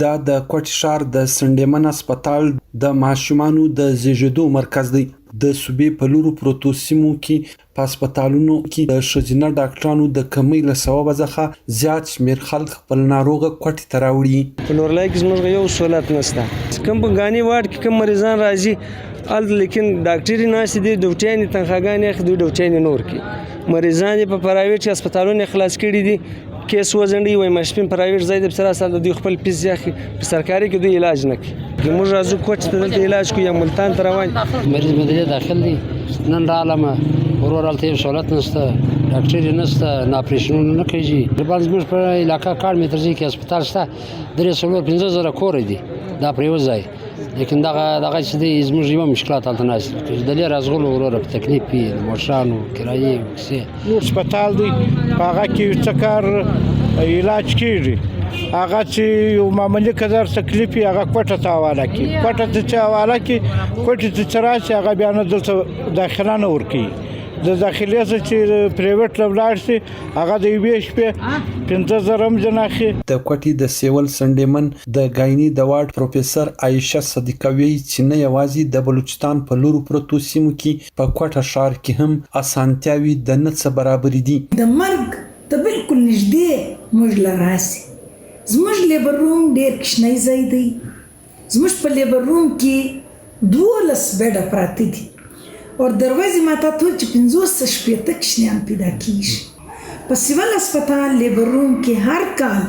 دا د کوټې ښار د سنډیمن هسپتال د ماشومانو د زیږیدو مرکز دی. د صوبې په لرو پرتو سیمو کې په هسپتالونو کې د ښځینه ډاکټرانو د کمۍ له سببه څخه زیات شمېر خلک خپل ناروغه کوټې ته راوړي. په لورلای کې زموږ یو سہولت نشته، کوم په ګانی وارډ کې کوم مریضان راځي هلته، لیکن ډاکټرې ناستې دي، ډیوټیانې تنخواګانې اخلي، دوی ډیوټیانې نور کوي. مریضان یې په پرایویټ هسپتالونو خلاص کړي دي، کیس وځنډي، وایي ماشپین پرایویټ ځای دی، سره سره دوی خپل فیس اخلي، په سرکاري کې دوی علاج نه کوي. موږ راځو کوټې ته، دلته علاج کوو یا ملتان ته روان. مریض مې دلته داخل دی، نن رالم ورور، هلته یو سہولت نشته، ډاکټر نشته، نه اپریشنونه نه کیږي. زموږ په علاقه کار متر کې هسپتال شته، 3 4 5 زره کور دي، دا پر یو ځای، لیکن دغه چې دی زموږ یو مشکلات هلته نشته. د لرې راځغلو وروره په تکلیف وي، د موټرانو کرایې کیسې. هسپتال دی، په هغه کې څه کار علاج کیږي، هغه چې یو معمولی قدر تکلیف وي، هغه کوټه ته حواله کی، کوټه ته چې حواله کی، کوټه ته چې راشي، هغه بیا نه دلته داخله نه ورکوي. د داخلي څخه چې پریویټ له ولاړ شي، هغه د یوې شپې 5000 هم ځنه اخلي. د کوټې د سیول سنډیمن د ګایني د وارډ پروفیسر عایشه صدیقه وایي چې نه یوازې د بلوچستان په لرو پرتو سیمو کې، په کوټه ښار کې هم اسانتیاوې د نه څه برابرې دي. د مرګ ته بالکل نږدې موږ له راسي. زموږ لیبر روم ډیر کوچنی ځای دی. زموږ په لیبر روم کې 12 بیډه پراته دي او دروازې ما ته ټول چې 50 60 کوچنیان پیدا کیږي. په سیول هسپتال لیبر روم کې هر کال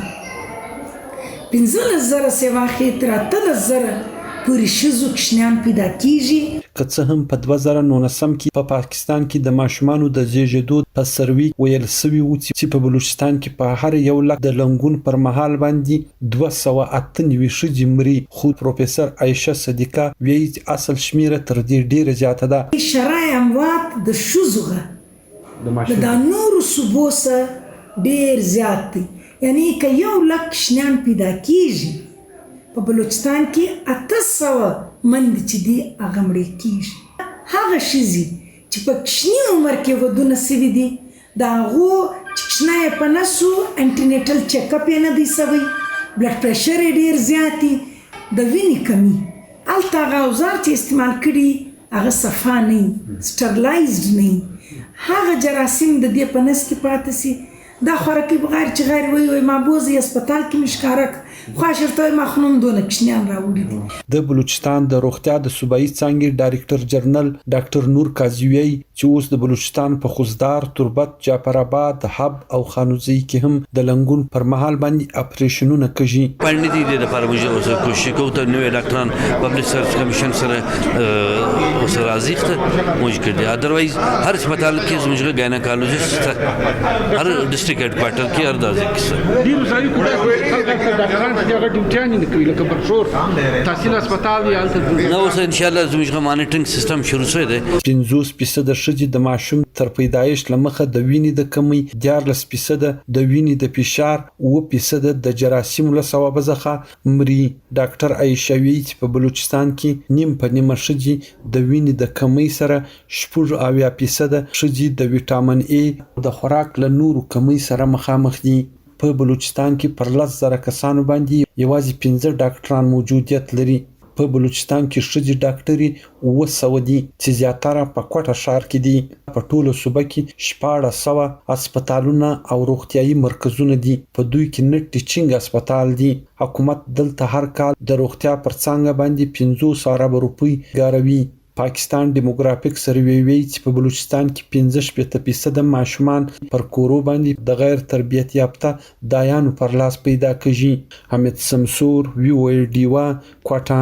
15,000 سیوا تر 18,000 پورې ښځو کوچنیان پیدا کیږي. که څه هم په 2019 کې په پاکستان کې د ماشومانو د زیږیدو په سروې ویل شوي وو چې په بلوچستان کې په هر 1 لک د لنګون پر مهال باندې 298 ښځې مري، خو پروفیسر عایشه صدیقه وایي چې اصل شمیره تر دې ډیره زیاته ده. شرح اموات د ښځو د دا نورو صوبو سره ډیر زیات دی، یعنی که 1 لک کوچنیان پیدا کیږي، په بلوچستان کې 800 مندې چې دي هغه مړې کیږي. هغه ښځې چې په کوچني عمر کې ودونه شوي دي، د هغو چې کوچنی یې په نسو انټینیټل چیک اپ یې نه دی شوی، بلډ پریشر یې ډیر زیات دی، د وینې کمی، هلته هغه اوزار چې استعمال کړي هغه صفا نه، سټرلایزډ نه، هغه جراثیم د دې په نس کې پاتې سي. دا خوراکي بغیر چې غیر وای وای ما بوزي هسپتال کې مې ښکاره خو شرط ما خو نوم دونه کوچنیان راوړي دي. د بلوچستان د روغتیا د صوبایي څانګې ډایرکټر جنرل ډاکټر نور قاضي وایي چې اوس د بلوچستان په خضدار، تربت، جعفر آباد، حب او خانوزۍ کې هم د لنګون پر مهال باندې اپریشنونه کیږي. فنډ دي، د لپاره موږ اوس کوشش کوو ته نوې ډاکټران پبلک سروس کمیشن سره اوس راضي ته موږ کړی. ادروایز هر هسپتال کې زموږ ګاینکالوجیست، هر ډیسټریکټ هډ کوارټر کې، هر داسې کې. ډیرو ځایو کې خلک ډاکټران چې هغه ډیوټیانې نه کوي، لکه برښور تحصیل هسپتال دی، هلته نه. اوس ان شاء الله زموږ مانیټرینګ سیستم شروع شوی دی. 50% ښځې د ماشوم تر پیدایښت له مخه د وینې د کمۍ، 13% د وینې د فشار، 7% د جراثیمو له سببه څخه مري. ډاکټر عایشه وایي چې په بلوچستان کې نیم په نیمه ښځې د وینې د کمۍ سره، 76% ښځې د ویټامین ای د خوراک له نورو کمۍ سره مخامخ دي. په بلوچستان کې پر 10,000 کسانو باندې یوازې پنځه ډاکټران موجودیت لري. په بلوچستان کې ښځې ډاکټرې 700 دي چې زیاتره په کوټه ښار کې دي. په ټوله صوبه کې 1600 هسپتالونه او روغتیايي مرکزونه دي، په دوی کې نه ټیچینګ هسپتال دي. حکومت دلته هر کال د روغتیا پر څانګه باندې 50 اربه روپۍ ګاروي. پاکستان ډیموګرافیک سروې وایي چې په بلوچستان کې 65% ماشومان پر کورو باندې د غیر تربیت یافته دایانو پر لاس پیدا کیږي. حمید سمسور، وي او ای ډیوه، کوټه.